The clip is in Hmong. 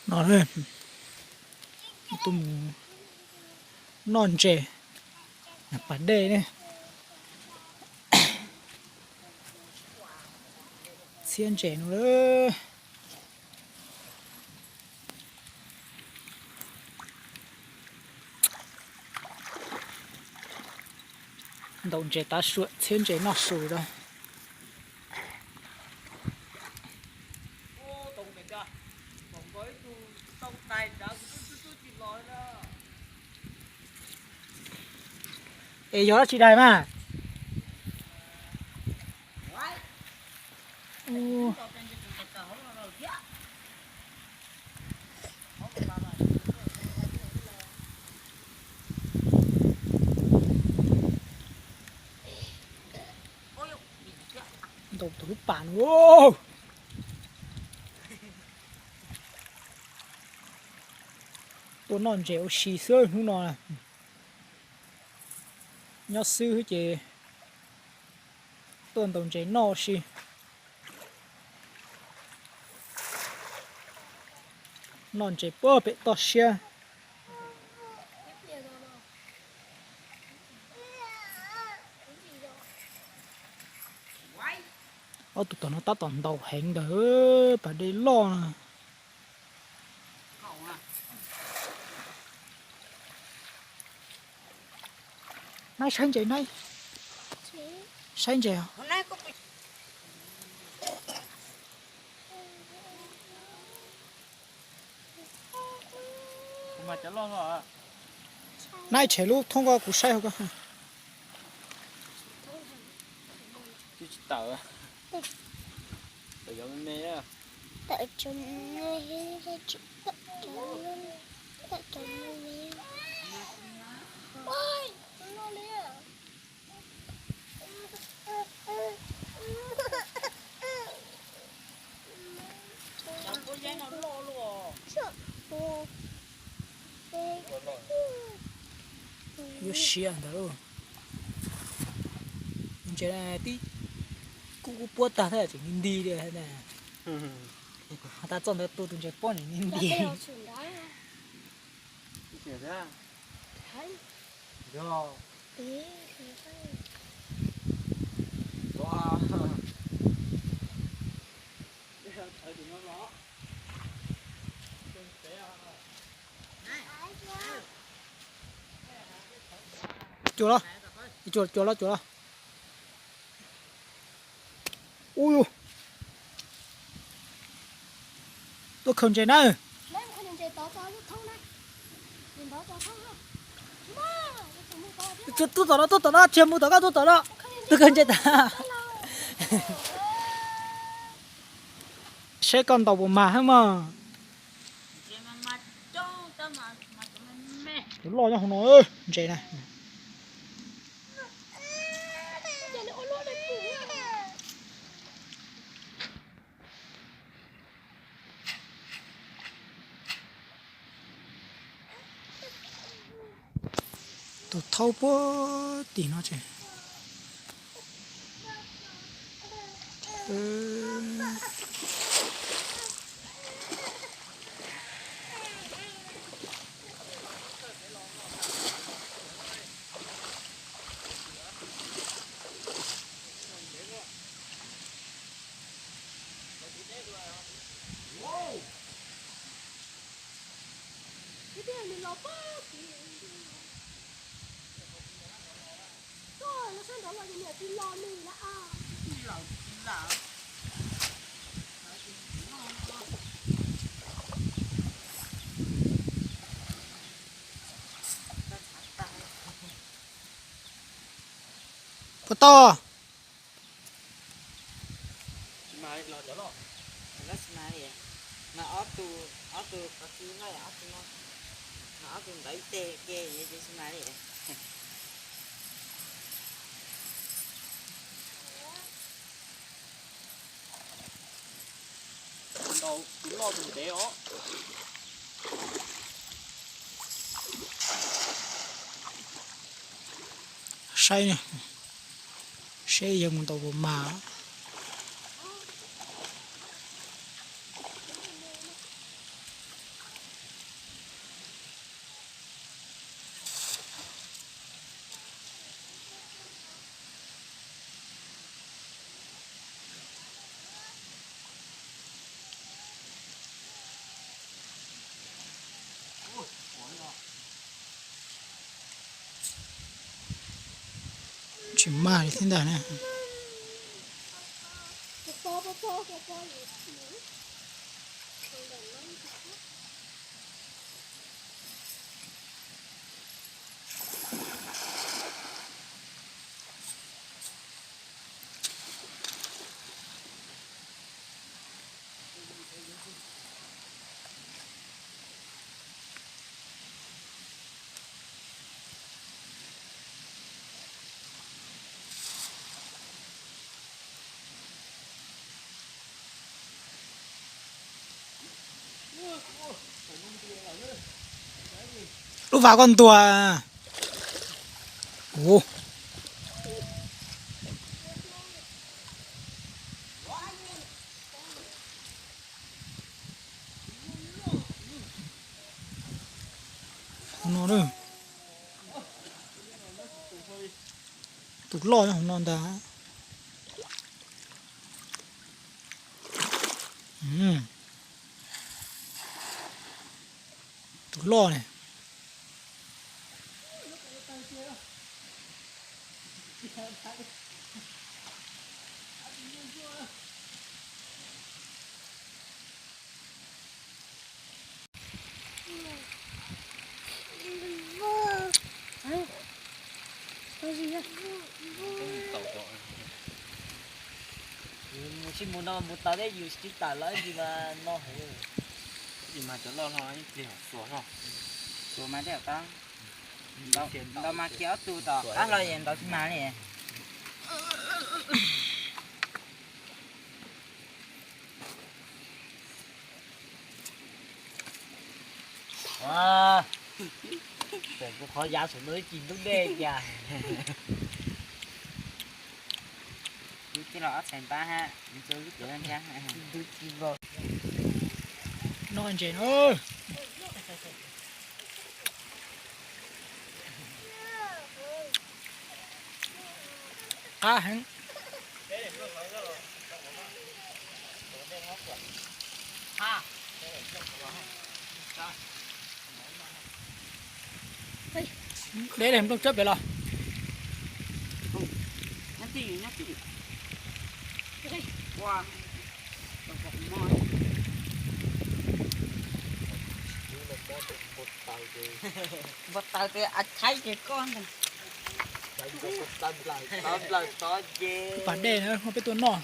No, tuaj mus noj ntses, pas dej ne, txhiab ntses no lawm. Ntaus ntses tav su, txhiab ntses noj su rau. Es yog dab tsi daig mas? Ntaus tus lub pas no. Tuaj noj ntses ua si xwb hnub no. Nyob xwb ces tuaj ntaus ntses noj ua si. Noj ntses puag pem toj siab. Ob tug tom no tab tom ntaus heev ntawd, pas dej loj na. Naib saib ntses, naib saib ntses. Naib tshem lub thoob ko kuv saib hauv ko. Yuav siav ntawd lauj. Ntses tib kub kub puab tag thiab tseem nti nti li. Ho tas txoj ntawd tu tus ntses puab nti nti. Cuam los, cuam los, cuam los. Ub, tuaj khaws ntses na. Tuaj tom no, tuaj tom no, tsis mus tom ko, tuaj tom no, tuaj khaws ntses tas. Saib koj ntaus puas mag hab mog. Tus loj nyob hauv no, ntses na. Tus thaub puag tim no tsev. Puas tau? Mas ob tug, ob tug qhov txwv no, ob tug no, mas ob tug ntawd ib teg ke ces tsis mas li. Ntaus tus loj tus ntev os. Saib, saib yog mus ntaus puas mag. Tseem mag li thiab ntag na. Lub vas koj ntuag. Ua, no, tus loj no ntag. Tus loj ne. Mus tsis mus no mus tau thiab yus tsis tawm los ib ntsis mas no heev. Ib ntsis mas cov loj no ib pliag xuas no. Xuas mas thiaj tau. Ntaus mas kiag ob tug tom qab los es ntaus tsis mag li. Kuv qhov yav saum no ib tsis ntub dej cas. Yus tij los ob txhais npab ha, yus tij los ntshab. No ntses na. Qab heev. Deb li nplooj tsawb pem los. Npau taws tias a thaib ces koj ntag. Pas dej na, muaj peb tuaj noj.